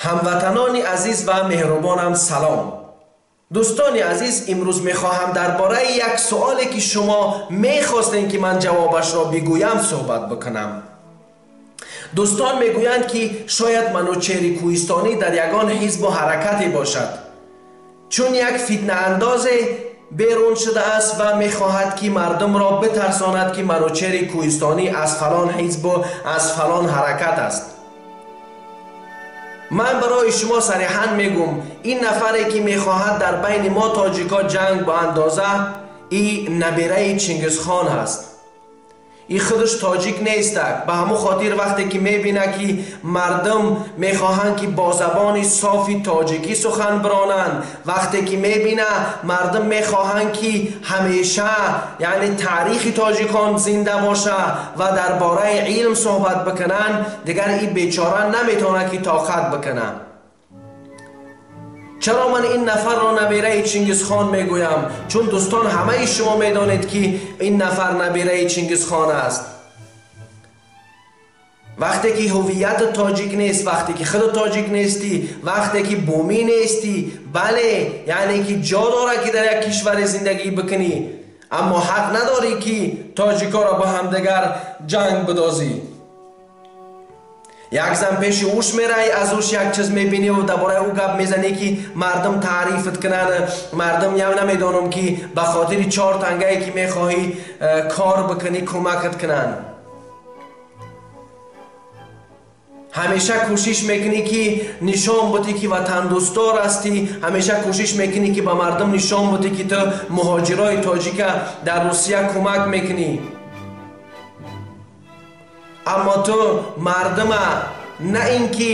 Ҳамватанони азиз ва меҳрубонам, салом. Дӯстони азиз, имрӯз мехоҳам дар бораи як суоле ки шумо мехостем ки ман ҷавобашро бигӯям суҳбат бикунам. Дӯстон мегӯянд ки шояд Манучеҳри Кӯҳистонӣ дар ягон ҳизбу ҳаракате бошад, чун як фитнаандозе берун шудааст ва мехоҳад ки мардумро битарсонад ки Манучеҳри Кӯҳистонӣ аз фалон ҳизбу аз фалон ҳаракат аст. Ман барои шумо сариҳан мегӯм, ин нафаре ки мехоҳад дар байни мо тоҷикҳо ҷанг ба андоза, и набираи Чингизхон ҳаст. И худаш тоҷик нестак. Ба ҳамун хотир вақте ки мебина ки мардум мехоҳанд ки бо забони софи тоҷикӣ сухан биронанд, вақте ки мебина мардум мехоҳанд ки ҳамеша яъне таърихи тоҷикон зинда боша ва дар бораи илм суҳбат бикунанд, дигар и бечора наметавонад ки тоқат бикунад. Чаро ман ин нафарро набираи Чингизхон мегӯям? Чун дӯстон, ҳамаи шумо медонед ки ин нафар набираи Чингизхон аст. Вақте ки ҳуввияти тоҷик нест, вақте ки худ тоҷик нестӣ, вақте ки бумӣ нестӣ, бале, яъне ки ҷо дорад ки дар як кишваре зиндагӣ бикунӣ, аммо ҳақ надорӣ ки тоҷикҳоро ба ҳамдигар ҷанг бидозӣ. Як зан пеши ӯш мерай, аз ӯш як чиз мебинӣ ва дар бораи ӯ гап мезанӣ ки мардум таърифат кунанд, мардум ям намедонам ки ба хотири чор тангае ки мехоҳӣ кор бикунӣ кӯмакат кунанд. Ҳамеша кӯшиш мекунӣ ки нишон будӣ ки ватандӯстдор ҳастӣ, ҳамеша кӯшиш мекунӣ ки ба мардум нишон будӣ ки ту муҳоҷирои тоҷика дар Русия кӯмак мекунӣ. Аммо ту мардума на ин ки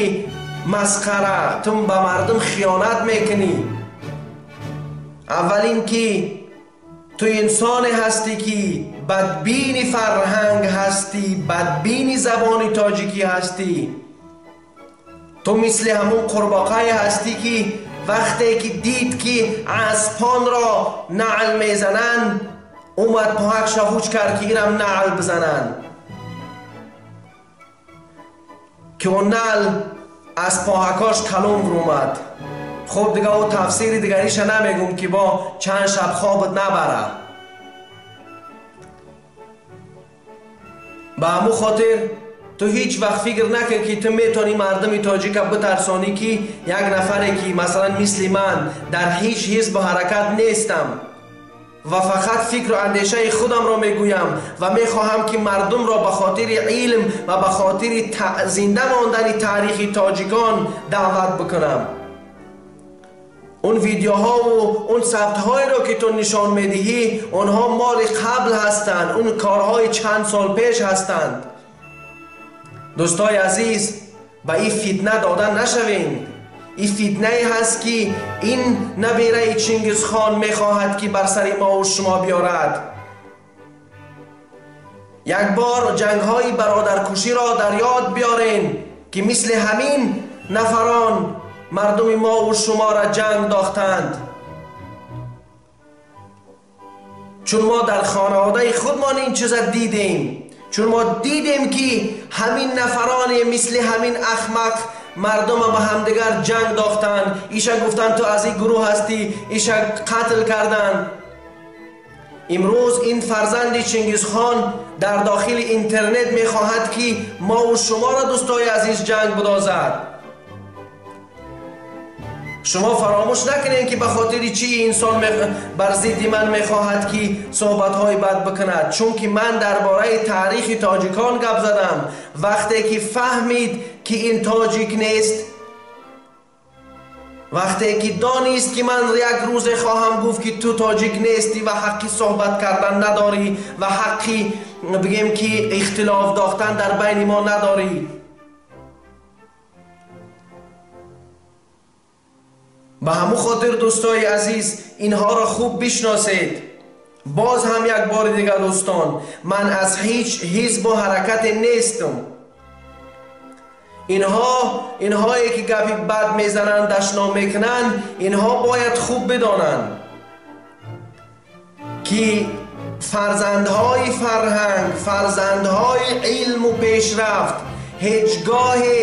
масхара, ту ба мардум хиёнат мекунӣ. Аввал ин ки ту инсоне ҳастӣ ки бадбини фарҳанг ҳастӣ, бадбини забони тоҷикӣ ҳастӣ. Ту мисли ҳамун қурбоқае ҳастӣ ки вақте ки дид ки аспонро наъл мезананд, омад поҳакша ҳуч кард ки инам наъл бизананд, ки он наъл аз поҳакош калон румад. Хуб, дига ӯ тафсири дигариша намегум ки бо чанд шаб хобат набара. Ба ҳамун хотир ту ҳеҷ вақт фикр накун ки ту метавонӣ мардуми тоҷика битарсонӣ ки як нафаре ки масалан мисли ман дар ҳеҷ ҳизбу ҳаракат нестам ва фақат фикру андешаи худамро мегӯям ва мехоҳам ки мардумро ба хотири илм ва ба хотири зинда мондани таърихи тоҷикон даъват бикунам. Он видеоҳову он сабтҳоеро ки ту нишон медиҳӣ, онҳо моли қабл ҳастанд, он корҳои чанд сол пеш ҳастанд. Дӯстои азиз, ба ин фитна дода нашавем. Ин фитнае ҳаст ки ин набираи Чингизхон мехоҳад ки бар сари мо шумо биёрад. Як бор ҷангҳои бародаркуширо дар ёд биёрем ки мисли ҳамин нафарон мардуми мо шуморо ҷанг дохтанд. Чун мо дар хонаводаи худмон ин чиза дидем, чун мо дидем ки ҳамин нафароне мисли ҳамин ахмақ мардума ба ҳамдигар ҷанг дохтанд, иша гуфтанд ту аз ин гурӯҳ ҳастӣ, иша қатл карданд. Имрӯз ин фарзанди Чингизхон дар дохили интернет мехоҳад ки мову шуморо, дӯстои азиз, ҷанг бидозад. Шумо фаромӯш накунед ки ба хотири чӣ инсон бар зидди ман мехоҳад ки суҳбатҳои бад бикунад, чунки ман дар бораи таърихи тоҷикон гап задам. Вақте ки фаҳмид ки ин тоҷик нест, вақте ки донист ки ман як рӯзе хоҳам гуфт ки ту тоҷик нестӣ ва ҳаққи суҳбат кардан надорӣ ва ҳаққи бигем ки ихтилоф дохтан дар байни мо надорӣ. Ба ҳамун хотир дӯстои азиз, инҳоро хуб бишносед. Боз ҳам як бори дигар дӯстон, ман аз ҳеҷ ҳизбу ҳаракате нестам. Инҳое ки гапи бад мезананд, дашном мекунанд, инҳо бояд хуб бидонанд ки фарзандҳои фарҳанг, фарзандҳои илму пешрафт ҳеҷ гоҳе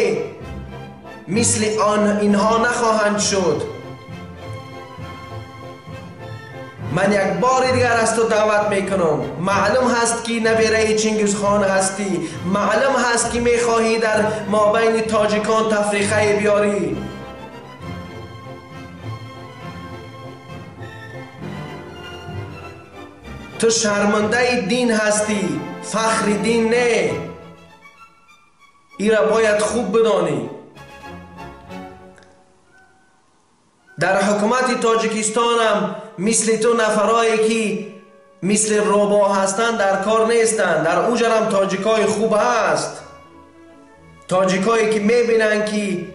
مثل اینها نخواهند شد. من یک بار دیگر از تو دعوت میکنم. معلوم هست که نبیره چنگیز خان هستی، معلوم هست که میخواهی در مابین تاجیکان تفریقه بیاری. تو شرمنده دین هستی، فخر دین نه. ای را باید خوب بدانی. در حکومت تاجیکستان هم مثل تو نفرایی که مثل روبا هستند در کار نیستند. در اوجر هم تاجیکای خوب هست، تاجیکایی که میبینن که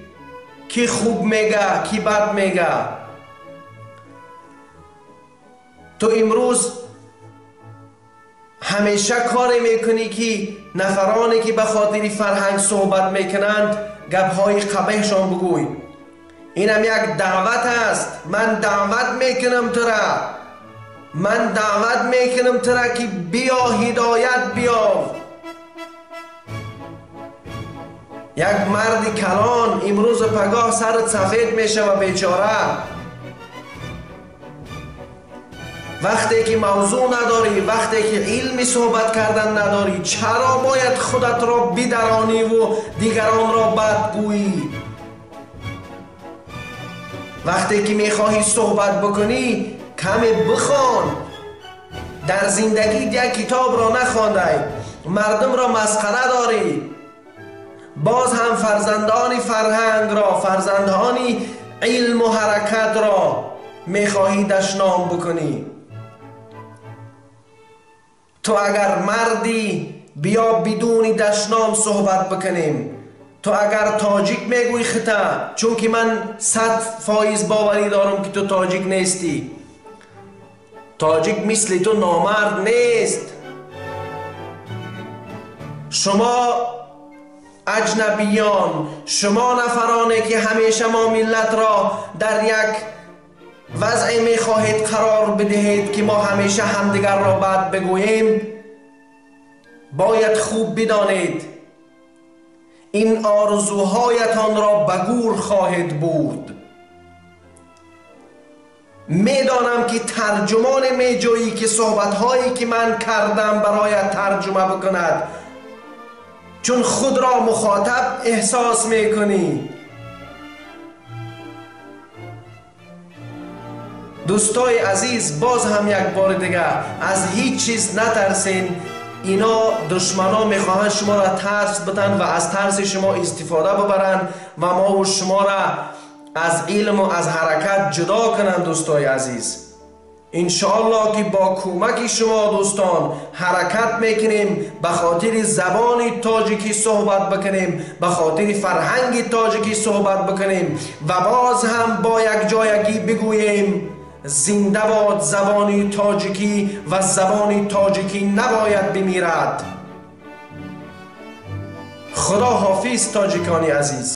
کی خوب میگه کی بد میگه. تو امروز همیشه کار میکنی که نفرانی که به خاطر فرهنگ صحبت میکنند گپهای قبیحشان بگوی. اینم یک دعوت است. من دعوت میکنم تو را، من دعوت میکنم تو را که بیا هدایت بیا. یک مرد کلان امروز پگاه سرت سفید میشه و بیچاره. وقتی که موضوع نداری، وقتی که علمی صحبت کردن نداری، چرا باید خودت را بدرانی و دیگران را بدگویی؟ وقتی که میخواهی صحبت بکنی کمی بخوان. در زندگی یک کتاب را نخوانده، مردم را مسخره داری. باز هم فرزندان فرهنگ را، فرزندان علم و حرکت را میخواهی دشنام بکنی. تو اگر مردی بیا بدون دشنام صحبت بکنیم. تو اگر تاجیک میگوی خطا، چون که من 100% باوری دارم که تو تاجیک نیستی. تاجیک مثل تو نامرد نیست. شما اجنبیان، شما نفرانه که همیشه ما ملت را در یک وضع میخواهید قرار بدهید که ما همیشه همدیگر را بد بگوییم، باید خوب بدانید این آرزوهایتان را به گور خواهید برد. میدانم که ترجمان میجویی که صحبتهایی که من کردم برایت ترجمه بکند، چون خود را مخاطب احساس میکنی. دوستای عزیز، باز هم یک بار دیگه از هیچ چیز نترسین. اینا دشمنا میخواهند شما را ترس بدن و از ترس شما استفاده ببرند و ما و شما را از علم و از حرکت جدا کنند. دوستای عزیز، انشاءالله که با کمک شما دوستان حرکت میکنیم، به خاطر زبان تاجیکی صحبت بکنیم، به خاطر فرهنگ تاجیکی صحبت بکنیم و باز هم با یک جایگی بگوییم زنده باد زبان تاجیکی و زبان تاجیکی نباید بمیرد. خدا حافظ تاجیکانی عزیز.